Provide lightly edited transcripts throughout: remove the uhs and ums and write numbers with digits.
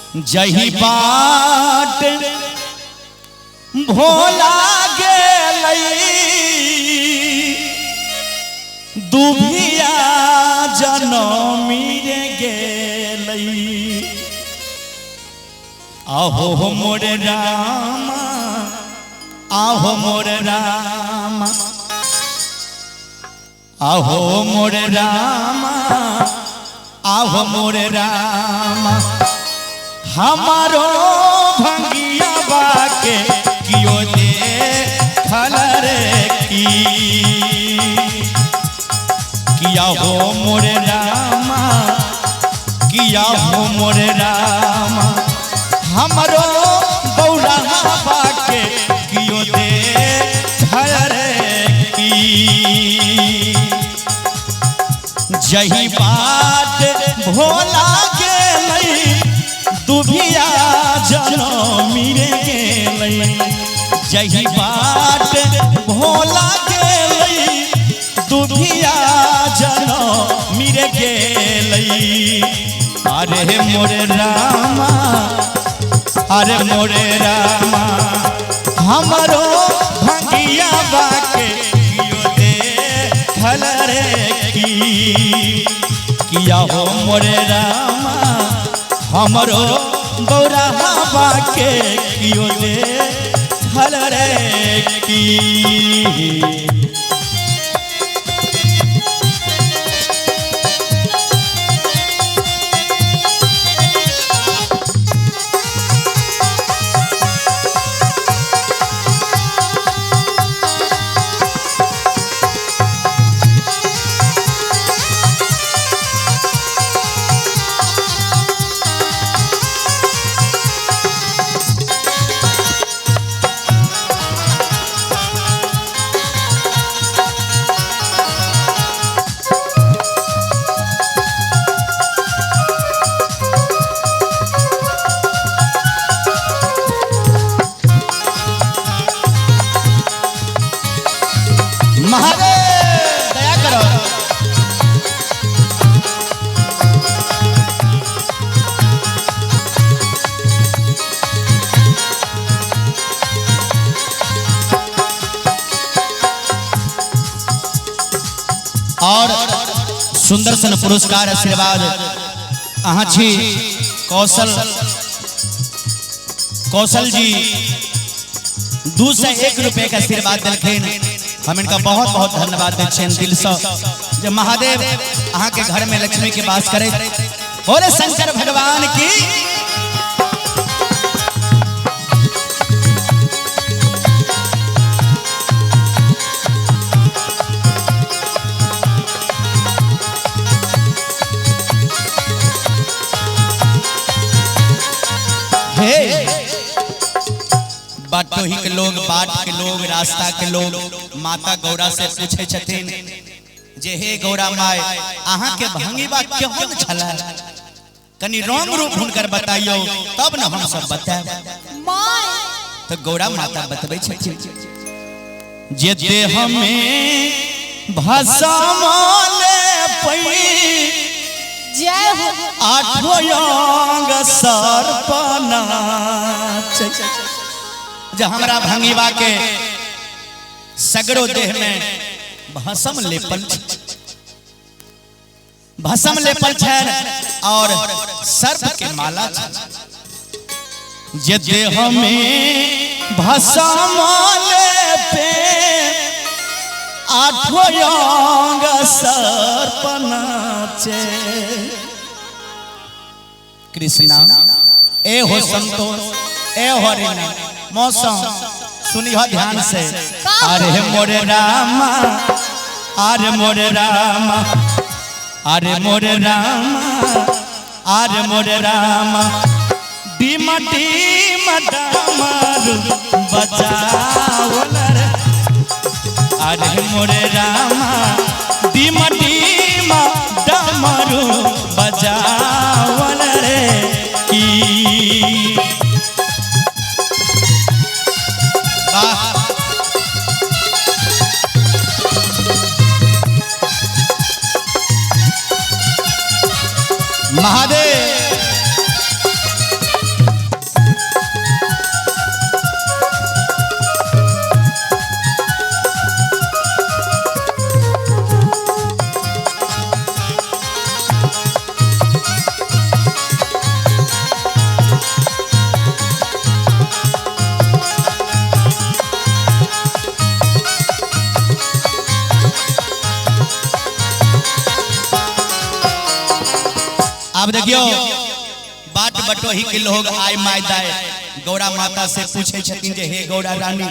जही बाट भोला गेलै दुभिया जनमी रे गेलै। आहो मोर रामा, आहो मोर रामा, आहो मोर रामा, आहो मोर रामा, हमारो भंगिया बाके कियो दे खलर की। किया हो मोर रामा, किया हो मोर रामा, हमारो बौरा बाके कियो दे खलर की। जही बात भोला गेलै दुभिया जनमी रे गेलै। जही बाट भोला गेलै दुभिया जनमी रे गेलै। अरे मोर रामा, अरे मोर रामा, हमरो भंगिया बाके कियो दे खलरे की। किया हो मोर रामा, हमरो बौरा बाके कियो दे खलरे की। महादेव दया करो। और सुंदर सन पुरस्कार आशीर्वाद अहाँ छी कौशल कौशल जी 201 रुपए का आशीर्वाद दिलखिन। हम इनका बहुत बहुत धन्यवाद दै छियनि दिल से। जे महादेव अहाँ के घर में लक्ष्मी के वास करे। बोले शंकर भगवान की। हे बाटोही के लोग, बाट के लोग, रास्ता के लोग माता गौरा से पूछे छथिन जे हे गौरा माय, अहाँ के भंगिबा केहन छला, कनी रंग रूप हुनकर बताइयो तब न हम सब बताएब। तो गौरा माता बतबै छथिन जे देह में भसमले पई जय हो आठो अंग सर्प नाचै। जे हमरा भंगिबा के सगरो देह में भसम लेपल, भसम लेपल छैन और सर्प के माला छै। जे देह में भसम लेपे आठो अंग सर्प नाचे। कृष्णा ए हो संतोष, ए हरिना मौसम सुनिह ध्यान से। अरे मोरे रामा, अरे मोरे रामा, अरे मोरे रामा, अरे मोरे रामा, डीमा डीमा डामर बजाओ रे। अरे मोरे रामा, डीमा डीमा डामरू बजाओ रे की। महादेव। देखियो बाट बटोही के लोग आय my दाय गौरा माता से पूछे छथिन जे हे गौरा रानी,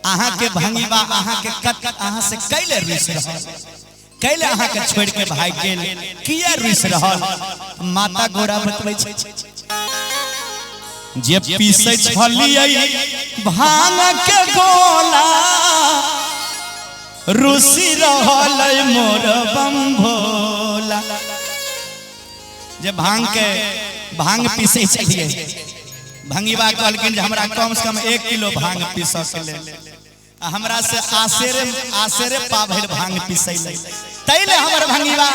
अहाँ के भंगीबा अहाँ के कत अहाँ से कैले रुस रहल, कैले अहाँ के छोड़ के भाग गेल, किया रुस रहल? माता गौरा बतबै छै जे पीसै छलियै भांग के गोला, रुसी रहल मोर बम भोला। जे भांग के भांग पीसै छलियै, भंगीबा कहलखिन जे हमरा कम से कम 1 किलो भांग पीसऽ के लेल, आ हमरा से आसेरे आसेरे पाभरि भांग पीसै ले, तै ले हमर भंगीबा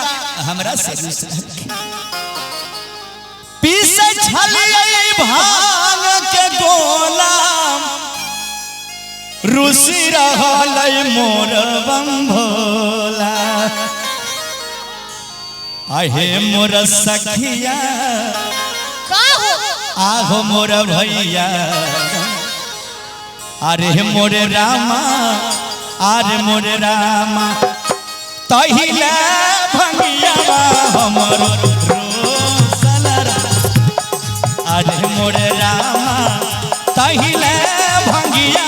हमरा से रुस रहलखिन। पीसै छलियै भांग के गोला, रुसी रहल मोर बम भोला। आहे मोर सखिया, का हो? आहो मोर भैया, अरे मोर रामा, अरे मोर रामा, तहिले भंगिया हमर रोसल रा। अरे मोर रामा, तहिले भंगिया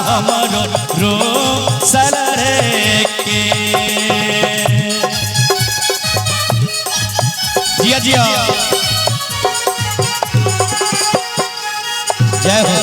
हमर रोसल रे के। जिया जिया, जय हो।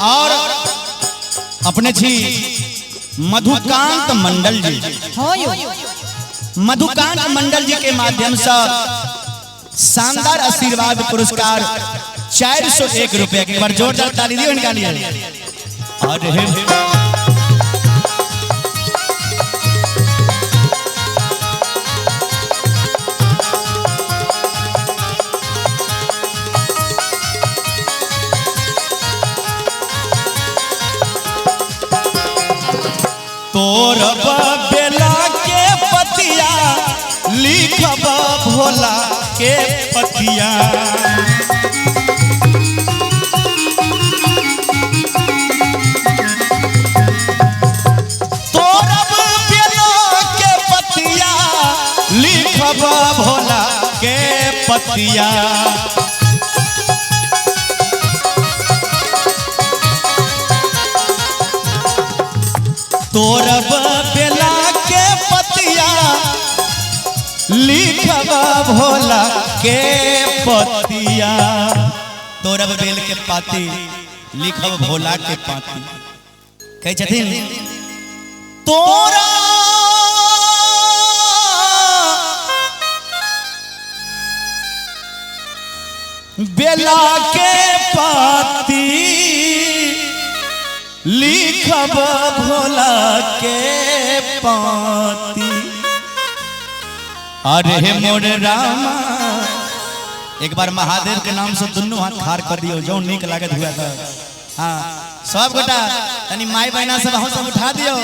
और अपने छी मधुकांत मंडल जी, हाँ यो। मधुकांत मंडल जी के माध्यम से शानदार आशीर्वाद पुरस्कार 401 रुपए के। एक बार जोरदार ताली दियो इनका लिए। अरे तोरब बेला के पतिया, लिखब भोला के पतिया। तोरब बेला के पतिया, लिखब भोला के पतिया। तोरब बेला के पतिया, लिखब भोला के पतिया। तोरब बेल के पाती, लिखब भोला के पाती। कहै छथिन तोरा बेला के पाती, लिखब भोला के पाती। अरे मोर रामा, एक बार महादेव के नाम से दुनू हाथ खार कर दियो, जो नीक लागत हुआ तो। हाँ सब गोटा तनी माई बहना सब अहूँ सब उठा दियो,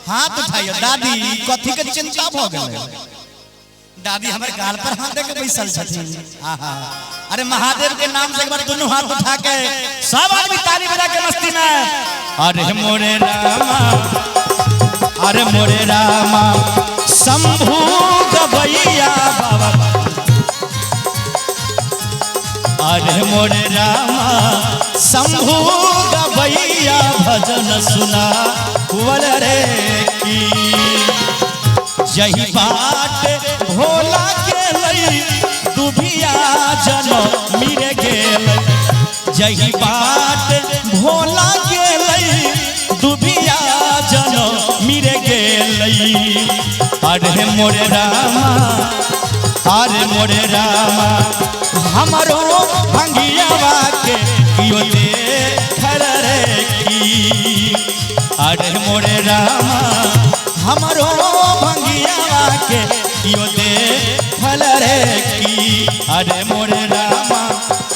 हाथ उठाइयो। दादी कथी के चिंता भ गेलै? दादी हमर गाल पर हाथ दे के बैसल छथिन। आहा, अरे महादेव के नाम से एक बार दोनों हाथ उठा के सब आदमी ताली बजा के मस्ती में। अरे मोरे रामा, अरे मोरे रामा, शंभू गवैया बाबा। अरे मोरे रामा, शंभू गवैया भजन सुना वल रे की। यही बाट भोला के लई दुभिया जन मिर गेल। यही बाट भोला के लई दुभिया जन मिर गेल। अरे मोरे रामा, अरे मोरे रामा, हमरो भंगियावा के कियो देखल रे की। अरे मोरे रामा, हमरो भंगियावा के कियो देखल रे की। अरे मोरे रामा,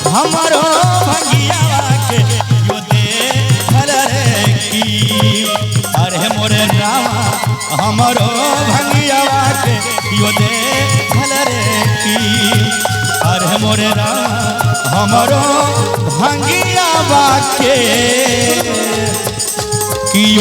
हमरो भंगियावा के कियो देखल रे मोरे रामा हमरो भंगियावा के कियो दे रे की। अरे मोरे रामा हमरो भंगियावा के कियो।